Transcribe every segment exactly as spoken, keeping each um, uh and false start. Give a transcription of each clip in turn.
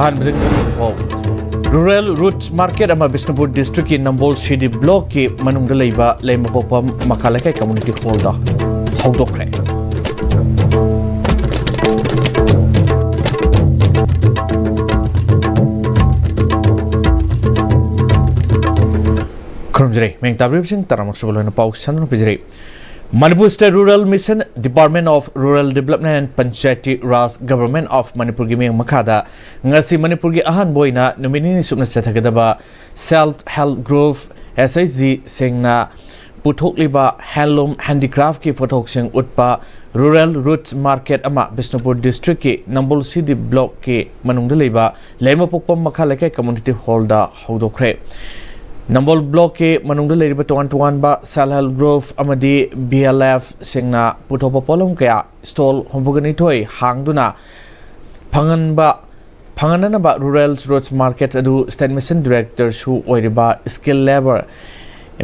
ꯑꯍꯥꯟꯕꯗ ꯉꯁꯤ ꯄꯥꯎ꯫ Rural Route Market ꯑꯃ ꯕꯤꯁꯅꯨꯄꯨꯔ ꯗꯤꯁꯇ꯭ꯔꯤꯛꯀꯤ ꯅꯝꯕꯣꯜ ꯁꯤ ꯗꯤ ꯕ꯭ꯂꯣꯛꯀꯤ ꯃꯅꯨꯡꯗ ꯂꯩꯕ ꯂꯩꯃꯄꯣꯛꯄꯝ ꯃꯈꯥ ꯂꯩꯀꯥꯏ ꯀꯝꯃ꯭ꯌꯨꯅꯤꯇꯤ ꯍꯣꯜꯗ ꯍꯧꯗꯣꯛꯈ꯭ꯔꯦ꯫ ꯈꯨꯔꯨꯝꯖꯔꯤ꯫ ꯃꯤꯡ ꯇꯥꯕꯤꯔꯤꯕꯁꯤꯡ ꯇꯔꯥꯃꯛ ꯁꯨꯕ ꯂꯣꯏꯅ ꯄꯥꯎ ꯁꯟꯗꯣꯛꯅ ꯄꯤꯖꯔꯤ꯫ Manipur State Rural Mission, Department of Rural Development and Panchayati Raj, Government of ꯃꯅꯤꯄꯨꯔꯒꯤ ꯃꯤꯠꯌꯦꯡ ꯃꯈꯥꯗ ꯉꯁꯤ ꯃꯅꯤꯄꯨꯔꯒꯤ ꯑꯍꯥꯟꯕ ꯑꯣꯏꯅ ꯅꯨꯃꯤꯠ ꯅꯤꯅꯤ ꯆꯨꯞꯅ ꯆꯠꯊꯒꯗꯕ Self Help Group, S H G, ꯁꯤꯡꯅ ꯄꯨꯊꯣꯛꯂꯤꯕ handloom handicraftꯀꯤ ꯄꯣꯠꯊꯣꯛꯁꯤꯡ ꯎꯠꯄ Rural Route Market ꯑꯃ ꯕꯤꯁꯅꯨꯄꯨꯔ ꯗꯤꯁꯇ꯭ꯔꯤꯛꯀꯤ ꯅꯝꯕꯣꯜ ꯁꯤ ꯗꯤ ꯕ꯭ꯂꯣꯛꯀꯤ ꯃꯅꯨꯡꯗ ꯂꯩꯕ ꯂꯩꯃꯄꯣꯛꯄꯝ ꯃꯈꯥ ꯂꯩꯀꯥꯏ ꯀꯝꯃ꯭ꯌꯨꯅꯤꯇꯤ ꯍꯣꯜꯗ ꯍꯧꯗꯣꯛꯈ꯭ꯔꯦ꯫ ꯅꯝꯕꯣꯜ ꯕ꯭ꯂꯣꯛꯀꯤ ꯃꯅꯨꯡꯗ ꯂꯩꯔꯤꯕ ꯇꯣꯉꯥꯟ ꯇꯣꯉꯥꯟꯕ Self Help Group ꯑꯃꯗꯤ B L F ꯁꯤꯡꯅ ꯄꯨꯊꯣꯛꯄ ꯄꯣꯠꯂꯝ ꯀꯌꯥ stall ꯍꯨꯝꯐꯨꯒ ꯅꯤꯊꯣꯏ ꯍꯥꯡꯗꯨꯅ ꯐꯪꯍꯟꯕ, ꯐꯪꯍꯟꯅꯅꯕ Rural Route Market ꯑꯗꯨ State Mission Directorꯁꯨ ꯑꯣꯏꯔꯤꯕ Skill Labour,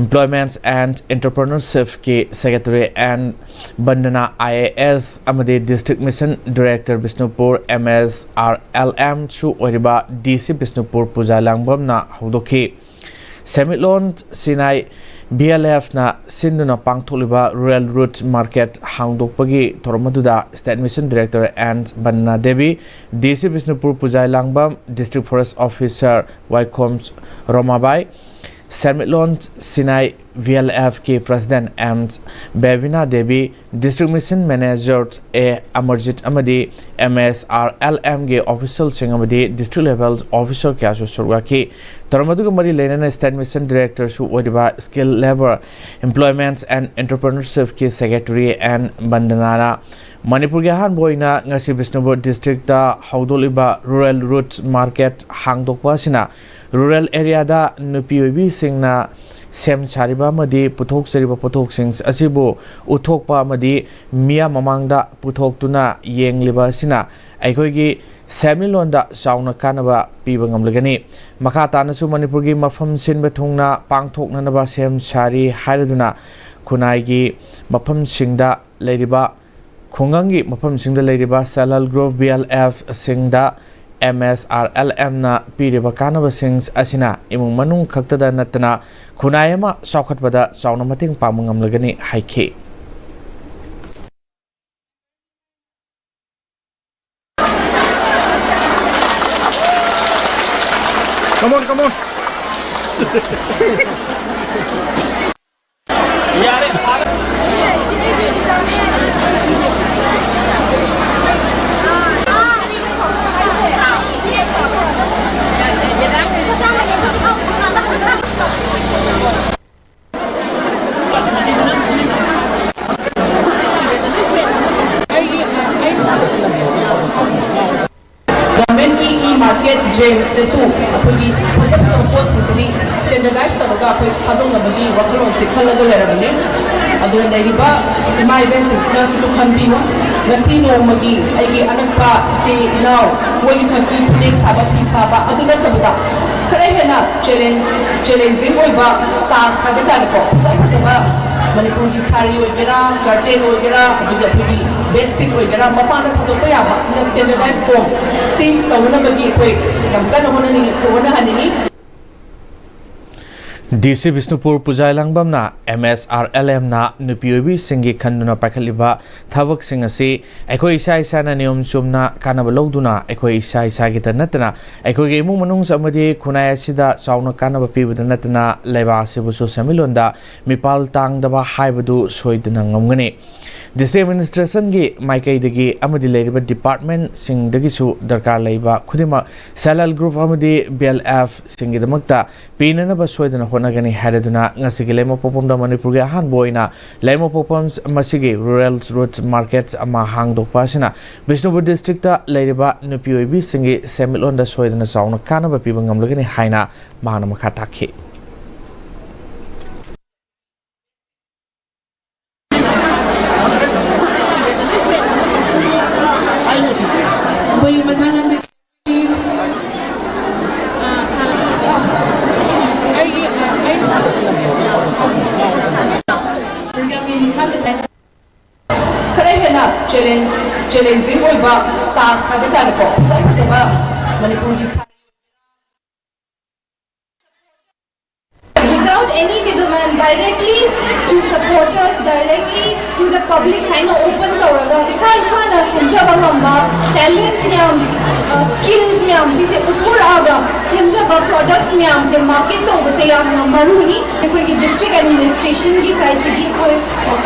Employment and Entrepreneurshipꯀꯤ Secretary N Vandana I A S ꯑꯃꯗꯤ District Mission Director Bishnupur, M S R L Mꯁꯨ ꯑꯣꯏꯔꯤꯕ D C ꯕꯤꯁꯅꯨꯄꯨꯔ ꯄꯨꯖꯥ ꯂꯥꯡꯕꯝꯅ ꯍꯧꯗꯣꯛꯈꯤ꯫ ꯁꯦꯟꯃꯤꯠꯂꯣꯟ ꯁꯤꯅꯥꯏ B L Fꯅ ꯁꯤꯟꯗꯨꯅ ꯄꯥꯡꯊꯣꯛꯂꯤꯕ Rural Route Market ꯍꯥꯡꯗꯣꯛꯄꯒꯤ ꯊꯧꯔꯝ ꯑꯗꯨꯗ State Mission Director N Vandana Devi, D C Bishnupur ꯄꯨꯖꯥ ꯂꯥꯡꯕꯝ, District Forest Officer ꯋꯥꯏꯈꯣꯝ ꯔꯣꯃꯥꯕꯥꯏ, ꯁꯦꯟꯃꯤꯠꯂꯣꯟ Sinai B L Fꯀꯤ President M Bebina Devi, District Mission Manager A Amarjit ꯑꯃꯗꯤ M S R L Mꯒꯤ officialꯁꯤꯡ ꯑꯃꯗꯤ district level officer ꯀꯌꯥꯁꯨ ꯁꯔꯨꯛ ꯌꯥꯈꯤ꯫ ꯊꯧꯔꯝ ꯑꯗꯨꯒ ꯃꯔꯤ ꯂꯩꯅꯅ State Mission Directorꯁꯨ ꯑꯣꯏꯔꯤꯕ Skill Labour, Employment and Entrepreneurshipꯀꯤ Secretary N Vandanaꯅ ꯃꯅꯤꯄꯨꯔꯒꯤ ꯑꯍꯥꯟꯕ ꯑꯣꯏꯅ ꯉꯁꯤ ꯕꯤꯁꯅꯨꯄꯨꯔ ꯗꯤꯁꯇ꯭ꯔꯤꯛꯇ ꯍꯧꯗꯣꯛꯂꯤꯕ Rural Route Market ꯍꯥꯡꯗꯣꯛꯄ ꯑꯁꯤꯅ rural areaꯗ ꯅꯨꯄꯤ ꯑꯣꯏꯕꯤꯁꯤꯡꯅ ꯁꯦꯝ ꯁꯥꯔꯤꯕ ꯑꯃꯗꯤ ꯄꯨꯊꯣꯛꯆꯔꯤꯕ ꯄꯣꯠꯊꯣꯛꯁꯤꯡ ꯑꯁꯤꯕꯨ ꯎꯠꯊꯣꯛꯄ ꯑꯃꯗꯤ ꯃꯤꯌꯥꯝ ꯃꯃꯥꯡꯗ ꯄꯨꯊꯣꯛꯇꯨꯅ ꯌꯦꯡꯂꯤꯕ ꯑꯁꯤꯅ ꯑꯩꯈꯣꯏꯒꯤ ꯁꯦꯟꯃꯤꯠꯂꯣꯟꯗ ꯆꯥꯎꯅ ꯀꯥꯟꯅꯕ ꯄꯤꯕ ꯉꯝꯂꯒꯅꯤ꯫ ꯃꯈꯥ ꯇꯥꯅꯁꯨ ꯃꯅꯤꯄꯨꯔꯒꯤ ꯃꯐꯝ ꯁꯤꯟꯕ ꯊꯨꯡꯅ ꯄꯥꯡꯊꯣꯛꯅꯅꯕ ꯁꯦꯝ ꯁꯥꯔꯤ ꯍꯥꯏꯔꯗꯨꯅ ꯈꯨꯟꯅꯥꯏꯒꯤ ꯃꯐꯝꯁꯤꯡꯗ ꯂꯩꯔꯤꯕ, ꯈꯨꯡꯒꯪꯒꯤ ꯃꯐꯝꯁꯤꯡꯗ ꯂꯩꯔꯤꯕ Self Help Group, B L Fꯁꯤꯡꯗ ꯑꯦꯝ ꯑꯦꯁ ꯑꯥꯔ ꯑꯦꯜ ꯑꯦꯝꯅ ꯄꯤꯔꯤꯕ ꯀꯥꯟꯅꯕꯁꯤꯡ ꯑꯁꯤꯅ ꯏꯃꯨꯡ ꯃꯅꯨꯡ ꯈꯛꯇꯗ ꯅꯠꯇꯅ ꯈꯨꯟꯅꯥꯏ ꯑꯃ ꯆꯥꯎꯈꯠꯄꯗ ꯆꯥꯎꯅ ꯃꯇꯦꯡ ꯄꯥꯡꯕ ꯉꯝꯂꯒꯅꯤ ꯍꯥꯏꯈꯤ꯫ Come on, come on. ꯒꯚꯔꯟꯃꯦꯟꯠꯀꯤ ꯏ ꯃꯥꯔꯀꯦꯠ ꯖꯦꯝꯁꯇꯁꯨ ꯑꯩꯈꯣꯏꯒꯤ ꯐꯖ ꯐꯖꯕ ꯄꯣꯠꯁꯤꯡꯁꯤꯗꯤ ꯁ꯭ꯇꯦꯟꯗꯔꯗꯥꯏꯁ ꯇꯧꯔꯒ ꯑꯩꯈꯣꯏ ꯊꯥꯗꯣꯛꯅꯕꯒꯤ ꯋꯥꯈꯜꯂꯣꯟꯁꯦ ꯈꯜꯂꯒ ꯂꯩꯔꯕꯅꯦ꯫ ꯑꯗꯨꯅ ꯂꯩꯔꯤꯕ ꯏꯃꯥ ꯏꯕꯦꯟꯁꯤꯡꯁꯤꯅ ꯁꯤꯁꯨ ꯈꯟꯕꯤꯌꯨ꯫ ꯉꯁꯤ ꯅꯣꯡꯃꯒꯤ ꯑꯩꯒꯤ ꯑꯅꯛꯄ ꯏꯆꯦ ꯏꯅꯥꯎ ꯃꯣꯏꯒꯤ ꯈꯛꯀꯤ ꯐꯅꯦꯛ ꯁꯥꯕ, ꯐꯤ ꯁꯥꯕ ꯑꯗꯨ ꯅꯠꯇꯕꯗ ꯈꯔ ꯍꯦꯟꯅ ꯆꯦꯂꯦꯟꯖ ꯆꯦꯂꯦꯟꯖꯤꯡ ꯑꯣꯏꯕ ꯇꯥꯁꯛ ꯍꯥꯏꯕ ꯇꯥꯔꯦꯀꯣ, ꯐꯖ ꯐꯖꯕ ꯃꯅꯤꯄꯨꯔꯒꯤ ꯁꯥꯔꯤ ꯑꯣꯏꯒꯦꯔꯥ, ꯀꯔꯇꯦꯟ ꯑꯣꯏꯒꯦꯔꯥ, ꯑꯗꯨꯒ ꯑꯩꯈꯣꯏꯒꯤ ꯕꯦꯗꯁꯤꯠ ꯑꯣꯏꯒꯦꯔꯥ, ꯃꯄꯥꯟꯗ ꯊꯥꯗꯣꯛꯄ ꯌꯥꯕ ꯁ꯭ꯇꯦꯟꯗꯔꯗꯥꯏꯁ ꯐꯣꯝ ꯁꯤ ꯇꯧꯅꯅꯕꯒꯤ ꯑꯩꯈꯣꯏ ꯌꯥꯝ ꯀꯟꯅ ꯍꯣꯠꯅꯅꯤꯡꯉꯤ, ꯍꯣꯠꯅꯍꯟꯅꯤꯡꯉꯤ꯫ ꯗꯤ ꯁꯤ ꯕꯤꯁꯅꯨꯄꯨꯔ ꯄꯨꯖꯥ ꯂꯥꯡꯕꯝꯅ ꯑꯦꯝ ꯑꯦꯁ ꯑꯥꯔ ꯑꯦꯜ ꯑꯦꯝꯅ ꯅꯨꯄꯤ ꯑꯣꯏꯕꯤꯁꯤꯡꯒꯤ ꯈꯟꯗꯨꯅ ꯄꯥꯏꯈꯠꯂꯤꯕ ꯊꯕꯛꯁꯤꯡ ꯑꯁꯤ ꯑꯩꯈꯣꯏ ꯏꯁꯥ ꯏꯁꯥꯅ ꯅꯤꯌꯣꯝ ꯆꯨꯝꯅ ꯀꯥꯟꯅꯕ ꯂꯧꯗꯨꯅ ꯑꯩꯈꯣꯏ ꯏꯁꯥ ꯏꯁꯥꯒꯤꯇ ꯅꯠꯇꯅ ꯑꯩꯈꯣꯏꯒꯤ ꯏꯃꯨꯡ ꯃꯅꯨꯡ ꯑꯃꯗꯤ ꯈꯨꯟꯅꯥꯏ ꯑꯁꯤꯗ ꯆꯥꯎꯅ ꯀꯥꯟꯅꯕ ꯄꯤꯕꯗ ꯅꯠꯇꯅ ꯂꯩꯕꯥꯛ ꯑꯁꯤꯕꯨꯁꯨ ꯁꯦꯟꯃꯤꯠꯂꯣꯟꯗ ꯃꯤꯄꯥꯜ ꯇꯥꯡꯗꯕ ꯍꯥꯏꯕꯗꯨ ꯁꯣꯏꯗꯅ ꯉꯝꯒꯅꯤ꯫ ꯗꯤ ꯁꯤ ꯑꯦꯗꯃꯤꯅꯤꯁꯇ꯭ꯔꯦꯁꯟꯒꯤ ꯃꯥꯏꯀꯩꯗꯒꯤ ꯑꯃꯗꯤ ꯂꯩꯔꯤꯕ ꯗꯤꯄꯥꯔꯠꯃꯦꯟꯠꯁꯤꯡꯗꯒꯤꯁꯨ ꯗꯔꯀꯥꯔ ꯂꯩꯕ ꯈꯨꯗꯤꯡꯃꯛ ꯁꯦꯜꯐ ꯍꯦꯜꯞ ꯒ꯭ꯔꯨꯞ ꯑꯃꯗꯤ ꯕꯤ ꯑꯦꯜ ꯑꯦꯐꯁꯤꯡꯒꯤꯗꯃꯛꯇ ꯄꯤꯅꯅꯕ ꯁꯣꯏꯗꯅ ꯍꯣꯠꯅꯒꯅꯤ ꯍꯥꯏꯔꯗꯨꯅ ꯉꯁꯤꯒꯤ ꯂꯩꯃꯄꯣꯛꯄꯝꯗ ꯃꯅꯤꯄꯨꯔꯒꯤ ꯑꯍꯥꯟꯕ ꯑꯣꯏꯅ ꯂꯩꯃꯄꯣꯛꯄꯝ ꯃꯁꯤꯒꯤ ꯔꯨꯔꯦꯜ ꯔꯨꯠ ꯃꯥꯔꯀꯦꯠ ꯑꯃ ꯍꯥꯡꯗꯣꯛꯄ ꯑꯁꯤꯅ ꯕꯤꯁꯅꯨꯄꯨꯔ ꯗꯤꯁꯇ꯭ꯔꯤꯛꯇ ꯂꯩꯔꯤꯕ ꯅꯨꯄꯤ ꯑꯣꯏꯕꯤꯁꯤꯡꯒꯤ ꯁꯦꯟꯃꯤꯠꯂꯣꯟꯗ ꯁꯣꯏꯗꯅ ꯆꯥꯎꯅ ꯀꯥꯟꯅꯕ ꯄꯤꯕ ꯉꯝꯂꯒꯅꯤ ꯍꯥꯏꯅ ꯃꯍꯥꯛꯅ ꯃꯈꯥ ꯇꯥꯈꯤ꯫ ꯑꯩꯈꯣꯏ ꯃꯊꯪ ꯑꯁꯤ ꯄ꯭ꯔꯣꯒ꯭ꯔꯥꯝꯒꯤ ꯃꯈꯥ ꯆꯠꯊ-, ꯈꯔ ꯍꯦꯟꯅ ꯆꯦꯂꯦꯟꯖ ꯆꯦꯂꯦꯟꯖꯤꯡ ꯑꯣꯏꯕ ꯇꯥꯁꯛ ꯍꯥꯏꯕ ꯇꯥꯔꯦꯀꯣ, ꯐꯖ ꯐꯖꯕ ꯃꯅꯤꯄꯨꯔꯒꯤ ꯁꯥ- Without any middleman, directly to supporters, directly to the public ꯍꯥꯏꯅ ꯑꯣꯄꯟ ꯇꯧꯔꯒ ꯏꯁꯥ ꯏꯁꯥꯅ ꯁꯦꯝꯖꯕ ꯉꯝꯕ ꯇꯦꯂꯦꯟꯠꯁ ꯃꯌꯥꯝ, ꯁ꯭ꯀꯤꯜꯁ ꯃꯌꯥꯝ ꯁꯤꯁꯦ ꯎꯠꯊꯣꯔꯛꯑꯒ ꯁꯦꯝꯖꯕ ꯄ꯭ꯔꯣꯗꯛꯠꯁ ꯃꯌꯥꯝꯁꯦ ꯃꯥꯔꯀꯦꯠ ꯇꯧꯕꯁꯦ ꯌꯥꯝꯅ ꯃꯔꯨꯅꯤ꯫ ꯑꯩꯈꯣꯏꯒꯤ ꯗꯤꯁꯇ꯭ꯔꯤꯛ ꯑꯦꯗꯃꯤꯅꯤꯁꯇ꯭ꯔꯦꯁꯟꯒꯤ ꯁꯥꯏꯠꯇꯒꯤ ꯑꯩꯈꯣꯏ,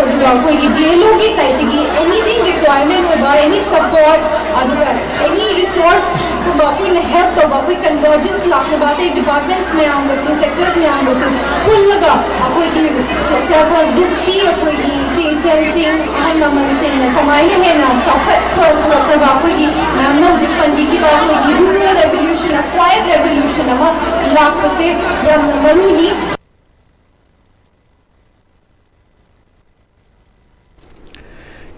ꯑꯗꯨꯒ ꯑꯩꯈꯣꯏꯒꯤ ꯗꯤ ꯑꯦꯜ ꯑꯣꯒꯤ ꯁꯥꯏꯠꯇꯒꯤ ꯑꯦꯅꯤꯊꯤꯡ ꯔꯤꯀ꯭ꯋꯥꯏꯔꯃꯦꯟ ꯑꯣꯏꯕ, ꯑꯦꯅꯤ ꯁꯄꯣꯔꯠ, ꯑꯗꯨꯒ ꯑꯦꯅꯤ ꯔꯤꯁꯣꯔꯁꯀꯨꯝꯕ ꯑꯩꯈꯣꯏꯅ ꯍꯦꯜꯞ ꯇꯧꯕ, ꯑꯩꯈꯣꯏ ꯀꯟꯚꯔꯖꯦꯟꯁ ꯂꯥꯛꯅꯕ, ꯑꯇꯩ ꯗꯤꯄꯥꯔꯠꯃꯦꯟꯠꯁ ꯃꯌꯥꯝꯒꯁꯨ, ꯁꯦꯛꯇꯔꯁ ꯃꯌꯥꯝꯒꯁꯨ ꯄꯨꯜꯂꯒ ꯑꯩꯈꯣꯏꯒꯤ ꯁꯦꯜꯐ ꯍꯦꯜꯞ ꯒ꯭ꯔꯨꯞꯁꯀꯤ ꯑꯩꯈꯣꯏꯒꯤ ꯏꯆꯦ ꯏꯆꯜꯁꯤꯡ, ꯑꯍꯜ ꯂꯃꯟꯁꯤꯡꯅ ꯀꯃꯥꯏꯅ ꯍꯦꯟꯅ ꯆꯥꯎꯈꯠꯄ ꯄꯨꯔꯛꯅꯕ, ꯑꯩꯈꯣꯏꯒꯤ ꯃꯌꯥꯝꯅ ꯍꯧꯖꯤꯛ ꯄꯟꯕꯤꯈꯤꯕ ꯑꯩꯈꯣꯏꯒꯤ ꯔꯨꯔꯦꯜ ꯔꯦꯚꯣꯂꯨꯁꯟ, ꯀ꯭ꯋꯥꯏꯠ ꯔꯦꯚꯣꯂꯨꯁꯟ ꯑꯃ ꯂꯥꯛꯄꯁꯦ ꯌꯥꯝꯅ ꯃꯔꯨꯅꯤ꯫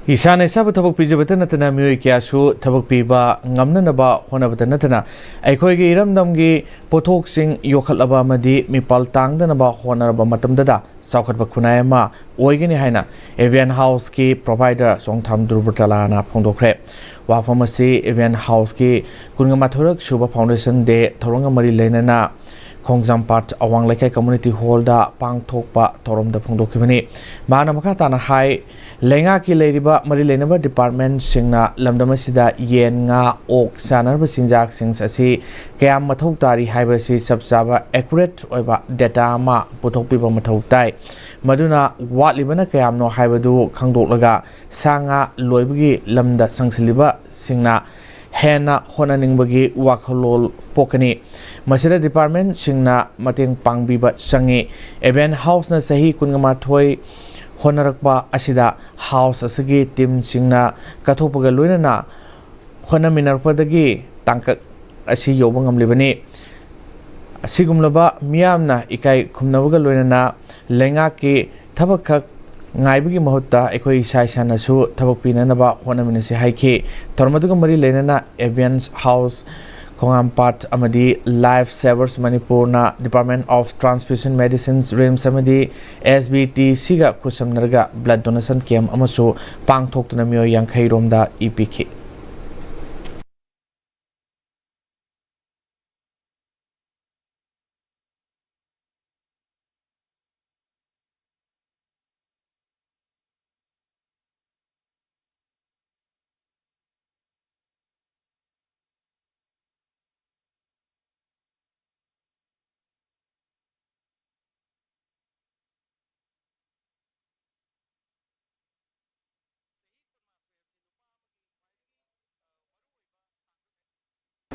ꯏꯁꯥꯅ ꯏꯁꯥꯕꯨ ꯊꯕꯛ ꯄꯤꯖꯕꯇ ꯅꯠꯇꯅ ꯃꯤꯑꯣꯏ ꯀꯌꯥꯁꯨ ꯊꯕꯛ ꯄꯤꯕ ꯉꯝꯅꯅꯕ ꯍꯣꯠꯅꯕꯇ ꯅꯠꯇꯅ ꯑꯩꯈꯣꯏꯒꯤ ꯏꯔꯝꯗꯝꯒꯤ ꯄꯣꯠꯊꯣꯛꯁꯤꯡ ꯌꯣꯛꯈꯠꯂꯕ ꯑꯃꯗꯤ ꯃꯤꯄꯥꯜ ꯇꯥꯡꯗꯅꯕ ꯍꯣꯠꯅꯔꯕ ꯃꯇꯝꯗꯗ ꯆꯥꯎꯈꯠꯄ ꯈꯨꯟꯅꯥꯏ ꯑꯃ ꯑꯣꯏꯒꯅꯤ ꯍꯥꯏꯅ ꯑꯦꯚꯤꯌꯟ ꯍꯥꯎꯁꯀꯤ ꯄ꯭ꯔꯣꯚꯥꯏꯗꯔ ꯆꯣꯡꯊꯥꯝ ꯗꯨꯔꯕꯇꯂꯥꯅ ꯐꯣꯡꯗꯣꯛꯈ꯭ꯔꯦ꯫ ꯋꯥꯐꯝ ꯑꯁꯤ ꯑꯦꯚꯤꯌꯟ ꯍꯥꯎꯁꯀꯤ ꯀꯨꯟꯃꯥꯊꯣꯏꯔꯛ ꯁꯨꯕ ꯐꯥꯎꯟꯗꯦꯁꯟ ꯗꯦ ꯊꯧꯔꯝꯒ ꯃꯔꯤ ꯂꯩꯅꯅ ꯈꯣꯡꯖꯥꯝꯄꯥꯠ ꯑꯋꯥꯡ ꯂꯩꯀꯥꯏ ꯀꯝꯃꯨꯅꯤꯇꯤ ꯍꯣꯜꯗ ꯄꯥꯡꯊꯣꯛꯄ ꯊꯧꯔꯝꯗ ꯐꯣꯡꯗꯣꯛꯈꯤꯕꯅꯤ꯫ ꯃꯍꯥꯛꯅ ꯃꯈꯥ ꯇꯥꯅ ꯍꯥꯏ, ꯂꯩꯉꯥꯛꯀꯤ ꯂꯩꯔꯤꯕ ꯃꯔꯤ ꯂꯩꯅꯕ ꯗꯤꯄꯥꯔꯠꯃꯦꯟꯁꯤꯡꯅ ꯂꯝꯗꯝ ꯑꯁꯤꯗ ꯌꯦꯟ, ꯉꯥ, ꯑꯣꯛ ꯆꯥꯅꯔꯕ ꯆꯤꯟꯖꯥꯛꯁꯤꯡ ꯑꯁꯤ ꯀꯌꯥꯝ ꯃꯊꯧ ꯇꯥꯔꯤ ꯍꯥꯏꯕꯁꯤ ꯆꯞ ꯆꯥꯕ ꯑꯦꯀꯨꯔꯦꯠ ꯑꯣꯏꯕ ꯗꯦꯇꯥ ꯑꯃ ꯄꯨꯊꯣꯛꯄꯤꯕ ꯃꯊꯧ ꯇꯥꯏ꯫ ꯃꯗꯨꯅ ꯋꯥꯠꯂꯤꯕꯅ ꯀꯌꯥꯝꯅꯣ ꯍꯥꯏꯕꯗꯨ ꯈꯪꯗꯣꯛꯂꯒ ꯁꯥ ꯉꯥ ꯂꯣꯏꯕꯒꯤ ꯂꯝꯗ ꯆꯪꯁꯤꯜꯂꯤꯕꯁꯤꯡꯅ ꯍꯦꯟꯅ ꯍꯣꯠꯅꯅꯤꯡꯕꯒꯤ ꯋꯥꯈꯜꯂꯣꯟ ꯄꯣꯛꯀꯅꯤ꯫ ꯃꯁꯤꯗ ꯗꯤꯄꯥꯔꯠꯃꯦꯟꯁꯤꯡꯅ ꯃꯇꯦꯡ ꯄꯥꯡꯕꯤꯕ ꯆꯪꯏ꯫ ꯑꯦꯚꯤꯌꯟ ꯍꯥꯎꯁꯅ ꯆꯍꯤ ꯀꯨꯟꯃꯥꯊꯣꯏ ꯍꯣꯠꯅꯔꯛꯄ ꯑꯁꯤꯗ ꯍꯥꯎꯁ ꯑꯁꯤꯒꯤ ꯇꯤꯝꯁꯤꯡꯅ ꯀꯠꯊꯣꯛꯄꯒ ꯂꯣꯏꯅꯅ ꯍꯣꯠꯅꯃꯤꯟꯅꯔꯛꯄꯗꯒꯤ ꯇꯥꯡꯀꯛ ꯑꯁꯤ ꯌꯧꯕ ꯉꯝꯂꯤꯕꯅꯤ꯫ ꯑꯁꯤꯒꯨꯝꯂꯕ ꯃꯤꯌꯥꯝꯅ ꯏꯀꯥꯏ ꯈꯨꯝꯅꯕꯒ ꯂꯣꯏꯅꯅ ꯂꯩꯉꯥꯛꯀꯤ ꯊꯕꯛꯈꯛ ꯉꯥꯏꯕꯒꯤ ꯃꯍꯨꯠꯇ ꯑꯩꯈꯣꯏ ꯏꯁꯥ ꯏꯁꯥꯅꯁꯨ ꯊꯕꯛ ꯄꯤꯅꯅꯕ ꯍꯣꯠꯅꯃꯤꯟꯅꯁꯤ ꯍꯥꯏꯈꯤ꯫ ꯊꯧꯔꯝ ꯑꯗꯨꯒ ꯃꯔꯤ ꯂꯩꯅꯅ ꯑꯦꯚꯤꯌꯟ ꯍꯥꯎꯁ ꯈꯣꯡꯍꯥꯝꯄꯥꯠ ꯑꯃꯗꯤ Life Savers ꯃꯅꯤꯄꯨꯔꯅ Department of Transfusion Medicines, RIMS ꯑꯃꯗꯤ S B T Cꯒ ꯈꯨꯠꯁꯝꯅꯔꯒ blood donation camp ꯑꯃꯁꯨ ꯄꯥꯡꯊꯣꯛꯇꯨꯅ ꯃꯤꯑꯣꯏ ꯌꯥꯡꯈꯩ ꯔꯣꯝꯗ ꯏ ꯄꯤꯈꯤ꯫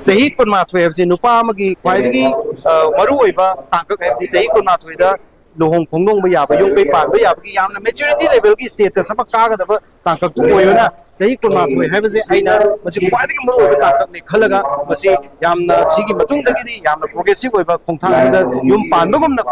ꯆꯍꯤ ꯀꯨꯟꯃꯥꯊꯣꯏ ꯍꯥꯏꯕꯁꯤ ꯅꯨꯄꯥ ꯑꯃꯒꯤ ꯈ꯭ꯋꯥꯏꯗꯒꯤ, ꯑ, ꯃꯔꯨꯑꯣꯏꯕ ꯇꯥꯡꯀꯛ ꯍꯥꯏꯕꯗꯤ ꯆꯍꯤ ꯀꯨꯟꯃꯥꯊꯣꯏꯗ ꯂꯨꯍꯣꯡ ꯈꯣꯡꯗꯣꯡꯕ ꯌꯥꯕ, ꯌꯨꯝ ꯀꯩ ꯄꯥꯟꯕ ꯌꯥꯕꯒꯤ ꯌꯥꯝꯅ maturity levelꯒꯤ status ꯑꯃ ꯀꯥꯒꯗꯕ ꯇꯥꯡꯀꯛꯇꯨ ꯑꯣꯏꯕꯅ, ꯆꯍꯤ ꯀꯨꯟꯃꯥꯊꯣꯏ ꯍꯥꯏꯕꯁꯦ ꯑꯩꯅ ꯃꯁꯤ ꯈ꯭ꯋꯥꯏꯗꯒꯤ ꯃꯔꯨꯑꯣꯏꯕ ꯇꯥꯡꯀꯛꯅꯤ ꯈꯜꯂꯒ ꯃꯁꯤ ꯌꯥꯝꯅ, ꯁꯤꯒꯤ ꯃꯇꯨꯡꯗꯒꯤꯗꯤ ꯌꯥꯝꯅ progressive ꯑꯣꯏꯕ ꯈꯣꯡꯊꯥꯡ ꯑꯃꯗ ꯌꯨꯝ ꯄꯥꯟꯕꯒꯨꯝꯅ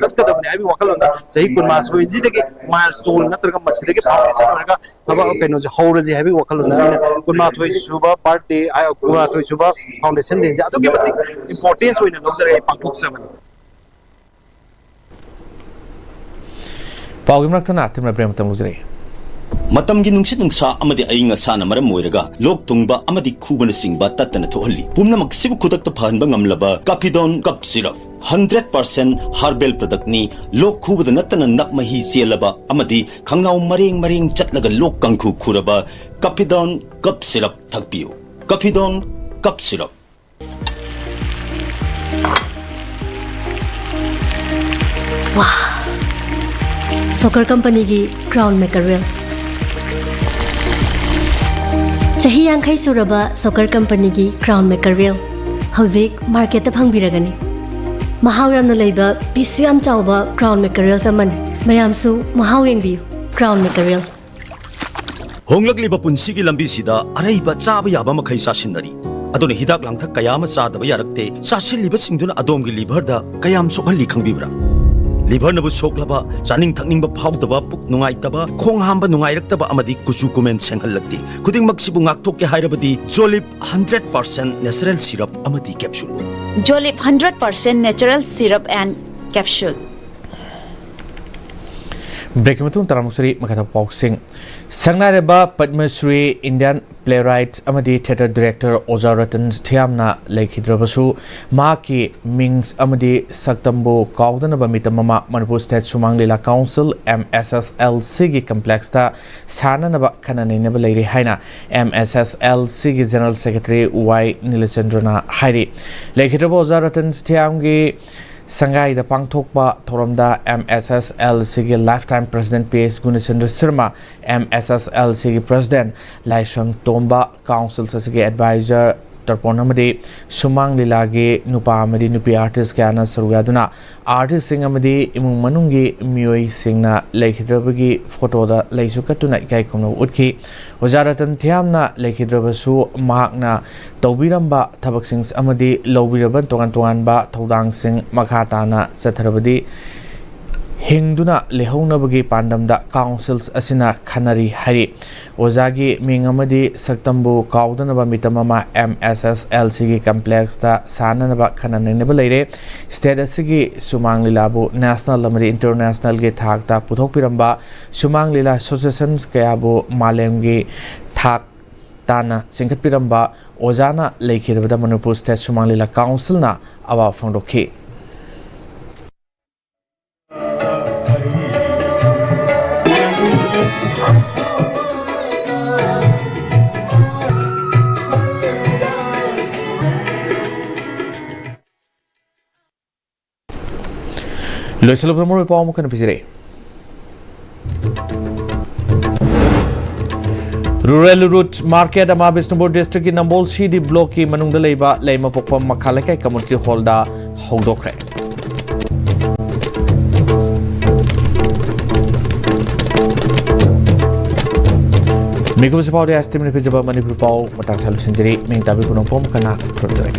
ꯆꯠꯀꯗꯕꯅꯤ ꯍꯥꯏꯕꯒꯤ ꯋꯥꯈꯜꯂꯣꯟꯗ ꯆꯍꯤ ꯀꯨꯟꯃꯥꯊꯣꯏꯁꯤꯗꯒꯤ milestone ꯅꯠꯇ꯭ꯔꯒ ꯃꯁꯤꯗꯒꯤ foundation ꯑꯣꯏꯔꯒ ꯊꯕꯛ ꯀꯩꯅꯣꯁꯦ ꯍꯧꯔꯁꯤ ꯍꯥꯏꯕꯒꯤ ꯋꯥꯈꯜꯂꯣꯟꯗ ꯑꯩꯅ ꯀꯨꯟꯃꯥꯊꯣꯏ ꯁꯨꯕ birthday, ꯑ, ꯀꯨꯟꯃꯥꯊꯣꯏ ꯁꯨꯕ foundation dayꯁꯦ ꯑꯗꯨꯛꯀꯤ ꯃꯇꯤꯛ importance ꯑꯣꯏꯅ ꯂꯧꯖꯔꯒ ꯑꯩ ꯄꯥꯡꯊꯣꯛꯆꯕꯅꯤ꯫ ꯄꯥꯎꯒꯤ ꯃꯔꯛꯇꯅ ꯊꯤꯝ ꯂꯩꯕ꯭ꯔꯦ ꯃꯇꯝ ꯂꯧꯖꯔꯛꯏ꯫ ꯃꯇꯝꯒꯤ ꯅꯨꯡꯁꯤꯠ ꯅꯨꯡꯁꯥ ꯑꯃꯗꯤ ꯑꯏꯪ ꯑꯁꯥꯅ ꯃꯔꯝ ꯑꯣꯏꯔꯒ ꯂꯣꯛ ꯊꯨꯡꯕ ꯑꯃꯗꯤ ꯈꯨꯕꯅꯆꯤꯡꯕ ꯇꯠꯇꯅ ꯊꯣꯛꯍꯜꯂꯤ꯫ ꯄꯨꯝꯅꯃꯛꯁꯤꯕꯨ ꯈꯨꯗꯛꯇ ꯐꯍꯟꯕ ꯉꯝꯂꯕ Kafidon Cough Syrup, hundred percent herbal productꯅꯤ꯫ ꯂꯣꯛ ꯈꯨꯕꯗ ꯅꯠꯇꯅ ꯅꯞ ꯃꯍꯤ ꯆꯦꯜꯂꯕ ꯑꯃꯗꯤ ꯈꯪꯅꯥꯎ ꯃꯔꯦꯡ ꯃꯔꯦꯡ ꯆꯠꯂꯒ ꯂꯣꯛ ꯀꯥꯡꯈꯨ ꯈꯨꯔꯕ Kafidon Cough Syrup ꯊꯛꯄꯤꯌꯨ꯫ Kafidon Cough Syrup꯫ ꯋꯥ! ꯁꯣꯀꯔ ꯀꯝꯄꯅꯤꯒꯤ Crown Mackerel꯫ ꯆꯍꯤ ꯌꯥꯡꯈꯩ ꯁꯨꯔꯕ ꯁꯣꯀꯔ ꯀꯝꯄꯅꯤꯒꯤ Crown Mackerel ꯍꯧꯖꯤꯛ ꯃꯥꯔꯀꯦꯠꯇ ꯐꯪꯕꯤꯔꯒꯅꯤ꯫ ꯃꯍꯥꯎ ꯌꯥꯝꯅ ꯂꯩꯕ, ꯄꯤꯁꯁꯨ ꯌꯥꯝ ꯆꯥꯎꯕ Crown Mackerels ꯑꯃꯅꯤ꯫ ꯃꯌꯥꯝꯁꯨ ꯃꯍꯥꯎ ꯌꯦꯡꯕꯤꯌꯨ꯫ Crown Mackerel꯫ ꯍꯣꯡꯂꯛꯂꯤꯕ ꯄꯨꯟꯁꯤꯒꯤ ꯂꯝꯕꯤꯁꯤꯗ ꯑꯔꯩꯕ ꯆꯥꯕ ꯌꯥꯕ ꯃꯈꯩ ꯆꯥꯁꯤꯟꯅꯔꯤ꯫ ꯑꯗꯨꯅ ꯍꯤꯗꯥꯛ ꯂꯥꯡꯊꯛ ꯀꯌꯥ ꯑꯃ ꯆꯥꯗꯕ ꯌꯥꯔꯛꯇꯦ꯫ ꯆꯥꯁꯤꯜꯂꯤꯕꯁꯤꯡꯗꯨꯅ ꯑꯗꯣꯝꯒꯤ liverꯗ ꯀꯌꯥꯝ ꯁꯣꯛꯍꯜꯂꯤ ꯈꯪꯕꯤꯕ꯭ꯔꯥ? ꯂꯤꯚꯔꯅꯕꯨ ꯁꯣꯛꯂꯕ, ꯆꯥꯅꯤꯡ ꯊꯛꯅꯤꯡꯕ ꯐꯥꯎꯗꯕ, ꯄꯨꯛ ꯅꯨꯡꯉꯥꯏꯇꯕ, ꯈꯣꯡ ꯍꯥꯝꯕ ꯅꯨꯡꯉꯥꯏꯔꯛꯇꯕ ꯑꯃꯗꯤ ꯀꯨꯆꯨ ꯀꯨꯃꯦꯟ ꯁꯦꯡꯍꯜꯂꯛꯇꯦ꯫ ꯈꯨꯗꯤꯡꯃꯛꯁꯤꯕꯨ ꯉꯥꯛꯊꯣꯛꯀꯦ ꯍꯥꯏꯔꯕꯗꯤ ꯖꯣꯂꯤꯞ ꯍꯟꯗ꯭ꯔꯦꯠ ꯄꯥꯔꯁꯦꯟ ꯅꯦꯆꯔꯦꯜ ꯁꯤꯔꯞ ꯑꯃꯗꯤ capsule. Jolip hundred percent natural syrup and capsule. ꯕ꯭ꯔꯦꯛꯀꯤ ꯃꯇꯨꯡ ꯇꯔꯥꯃꯨꯛ ꯁꯔꯤ ꯃꯈꯥ ꯊꯥꯕ ꯄꯥꯎꯁꯤꯡ꯫ ꯁꯛꯅꯥꯏꯔꯕ ꯄꯗꯃ ꯁ꯭ꯔꯤ, ꯏꯟꯗꯤꯌꯥꯟ ꯄ꯭ꯂꯦꯔꯥꯏꯠ ꯑꯃꯗꯤ ꯊꯤꯌꯦꯇꯔ ꯗꯤꯔꯦꯛꯇꯔ ꯑꯣꯖꯥ ꯔꯇꯟ ꯁꯊꯤꯌꯥꯝꯅ ꯂꯩꯈꯤꯗ꯭ꯔꯕꯁꯨ, ꯃꯍꯥꯛꯀꯤ ꯃꯤꯡ ꯑꯃꯗꯤ ꯁꯛꯇꯝꯕꯨ ꯀꯥꯎꯗꯅꯕ ꯃꯤꯇꯝ ꯑꯃ Manipur state Sumang Lila council, M S S L ꯁꯤꯒꯤ ꯀꯝꯄ꯭ꯂꯦꯛꯁꯇ ꯁꯥꯟꯅꯅꯕ ꯈꯟꯅ ꯅꯩꯅꯕ ꯂꯩꯔꯤ ꯍꯥꯏꯅ ꯑꯦꯝ ꯑꯦꯁ ꯑꯦꯁ ꯑꯦꯜ ꯁꯤꯒꯤ ꯖꯦꯅꯔꯦꯜ ꯁꯦꯀ꯭ꯔꯦꯇꯔꯤ ꯋꯥꯏ ꯅꯤꯂꯆꯟꯗ꯭ꯔꯅ ꯍꯥꯏꯔꯤ꯫ ꯂꯩꯈꯤꯗ꯭ꯔꯕ ꯑꯣꯖꯥ ꯔꯇꯟ ꯁꯊꯤꯌꯥꯝꯒꯤ ꯁꯪꯒꯥꯏꯗ ꯄꯥꯡꯊꯣꯛꯄ ꯊꯧꯔꯝꯗ ꯑꯦꯝ ꯑꯦꯁ ꯑꯦꯁ ꯑꯦꯜ ꯁꯤꯒꯤ lifetime president P S Gunachandra Sharma, M S S L ꯁꯤꯒꯤ ꯄ꯭ꯔꯁꯤꯗꯦꯟꯠ ꯂꯥꯏꯁ꯭ꯔꯝ ꯇꯣꯝꯕ, ꯀꯥꯎꯟꯁꯤꯜ ꯑꯁꯤꯒꯤ ꯑꯦꯗꯚꯥꯏꯖꯔ ꯇꯔꯄꯣꯟ ꯑꯃꯗꯤ ꯁꯨꯃꯥꯡ ꯂꯤꯂꯥꯒꯤ ꯅꯨꯄꯥ ꯑꯃꯗꯤ ꯅꯨꯄꯤ ꯑꯥꯔꯇꯤꯁ ꯀꯌꯥꯅ ꯁꯔꯨꯛ ꯌꯥꯗꯨꯅ ꯑꯥꯔꯇꯤꯁꯁꯤꯡ ꯑꯃꯗꯤ ꯏꯃꯨꯡ ꯃꯅꯨꯡꯒꯤ ꯃꯤꯑꯣꯏꯁꯤꯡꯅ ꯂꯩꯈꯤꯗ꯭ꯔꯕꯒꯤ ꯐꯣꯇꯣꯗ ꯂꯩꯁꯨ ꯀꯠꯇꯨꯅ ꯏꯀꯥꯏ ꯈꯨꯝꯅꯕ ꯎꯠꯈꯤ꯫ ꯑꯣꯖꯥ ꯔꯇꯟ ꯊꯤꯌꯥꯝꯅ ꯂꯩꯈꯤꯗ꯭ꯔꯕꯁꯨ, ꯃꯍꯥꯛꯅ ꯇꯧꯕꯤꯔꯝꯕ ꯊꯕꯛꯁꯤꯡ ꯑꯃꯗꯤ ꯂꯧꯕꯤꯔꯕ ꯇꯣꯉꯥꯟ ꯇꯣꯉꯥꯟꯕ ꯊꯧꯗꯥꯡꯁꯤꯡ ꯃꯈꯥ ꯇꯥꯅ ꯆꯠꯊꯔꯕꯗꯤ ꯍꯤꯡꯗꯨꯅ ꯂꯩꯍꯧꯅꯕꯒꯤ ꯄꯥꯟꯗꯝꯗ ꯀꯥꯎꯟꯁꯤꯜ ꯑꯁꯤꯅ ꯈꯟꯅꯔꯤ ꯍꯥꯏꯔꯤ꯫ ꯑꯣꯖꯥꯒꯤ ꯃꯤꯡ ꯑꯃꯗꯤ ꯁꯛꯇꯝꯕꯨ ꯀꯥꯎꯗꯅꯕ ꯃꯤꯇꯝ ꯑꯃ ꯑꯦꯝ ꯑꯦꯁ ꯑꯦꯁ ꯑꯦꯜ ꯁꯤꯒꯤ ꯀꯝꯄ꯭ꯂꯦꯛꯁꯇ ꯁꯥꯟꯅꯅꯕ ꯈꯟꯅ ꯅꯩꯅꯕ ꯂꯩꯔꯦ꯫ ꯁ꯭ꯇꯦꯠ ꯑꯁꯤꯒꯤ ꯁꯨꯃꯥꯡ ꯂꯤꯂꯥꯕꯨ ꯅꯦꯁꯅꯦꯜ ꯑꯃꯗꯤ ꯏꯟꯇꯔꯅꯦꯁꯅꯦꯜꯒꯤ ꯊꯥꯛꯇ ꯄꯨꯊꯣꯛꯄꯤꯔꯝꯕ, ꯁꯨꯃꯥꯡ ꯂꯤꯂꯥ ꯑꯦꯁꯣꯁꯤꯌꯦꯁꯟꯁ ꯀꯌꯥꯕꯨ ꯃꯥꯂꯦꯝꯒꯤ ꯊꯥꯛ ꯇꯥꯅ ꯆꯤꯡꯈꯠꯄꯤꯔꯝꯕ ꯑꯣꯖꯥꯅ ꯂꯩꯈꯤꯗꯕꯗ ꯃꯅꯤꯄꯨꯔ ꯁ꯭ꯇꯦꯠ ꯁꯨꯃꯥꯡ ꯂꯤꯂꯥ ꯀꯥꯎꯟꯁꯤꯜꯅ ꯑꯋꯥꯕ ꯐꯣꯡꯗꯣꯛꯈꯤ꯫ ꯂꯣꯏꯁꯤꯜꯂꯕꯗ ꯃꯔꯨꯑꯣꯏꯕ ꯄꯥꯎ ꯑꯃꯨꯛ ꯍꯟꯅ ꯄꯤꯖꯔꯛꯏ꯫ ꯔꯨꯔꯦꯜ ꯔꯨꯠ ꯃꯥꯔꯀꯦꯠ ꯑꯃ ꯕꯤꯁꯅꯨꯄꯨꯔ ꯗꯤꯁꯇ꯭ꯔꯤꯛꯀꯤ ꯅꯝꯕꯣꯜ ꯁꯤ ꯗꯤ ꯕ꯭ꯂꯣꯛꯀꯤ ꯃꯅꯨꯡꯗ ꯂꯩꯕ ꯂꯩꯃꯄꯣꯛꯄꯝ ꯃꯈꯥ ꯂꯩꯀꯥꯏ ꯀꯝꯃ꯭ꯌꯨꯅꯤꯇꯤ ꯍꯣꯜꯗ ꯍꯧꯗꯣꯛꯈ꯭ꯔꯦ꯫ ꯃꯤꯀꯨꯞꯁꯤ ꯐꯥꯎꯗꯤ ꯑꯁ ꯇꯤꯝꯅ ꯄꯤꯖꯕ ꯃꯅꯤꯄꯨꯔ ꯄꯥꯎ ꯃꯇꯥꯡ ꯆꯥ ꯂꯣꯏꯁꯤꯟꯖꯔꯤ꯫ ꯃꯤꯡ ꯇꯥꯕꯤ ꯄꯨꯝꯅꯃꯛꯄꯨ ꯑꯃꯨꯛ ꯍꯟꯅ ꯈꯨꯔꯨꯝꯖꯔꯤ꯫